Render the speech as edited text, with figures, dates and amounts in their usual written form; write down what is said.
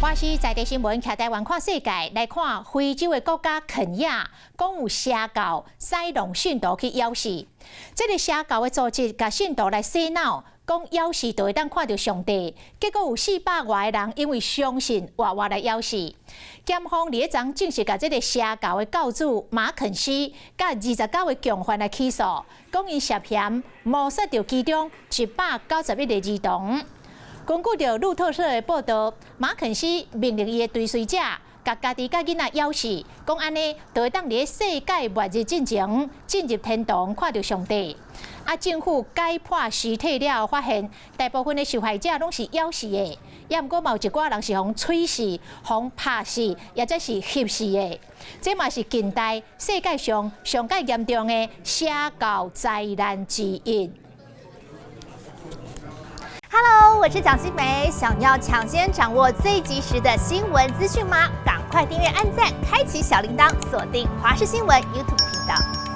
華視在地新聞，徛台灣看世界，來看非洲的國家肯亞，講有邪教使弄信徒去枵死。這个邪教的組織共信徒來洗腦，講枵死就會當看著上帝。結果有400外個人因為相信，活活來枵死。檢方佇咧昨正式共這个邪教的教主馬肯斯，佮29個共犯來起訴，講𪜶涉嫌謀殺著其中191個兒童。根據著路透社的報道，馬肯斯命令伊的追隨者，共家己佮囡仔枵死，講按呢就會當佇咧世界末日進前進入天堂，看著上帝。啊，政府解剖屍體了後，發現大部分的受害者攏是枵死的，也毋過嘛有一寡人是予催死、予拍死，抑者是翕死的。這嘛是近代世界上上蓋嚴重的邪教災難之一。 Hello，我是蔣新梅。想要搶先掌握最及時的新聞資訊嗎？趕快訂閱、按讚、開啟小鈴鐺，鎖定華視新聞 YouTube 頻道。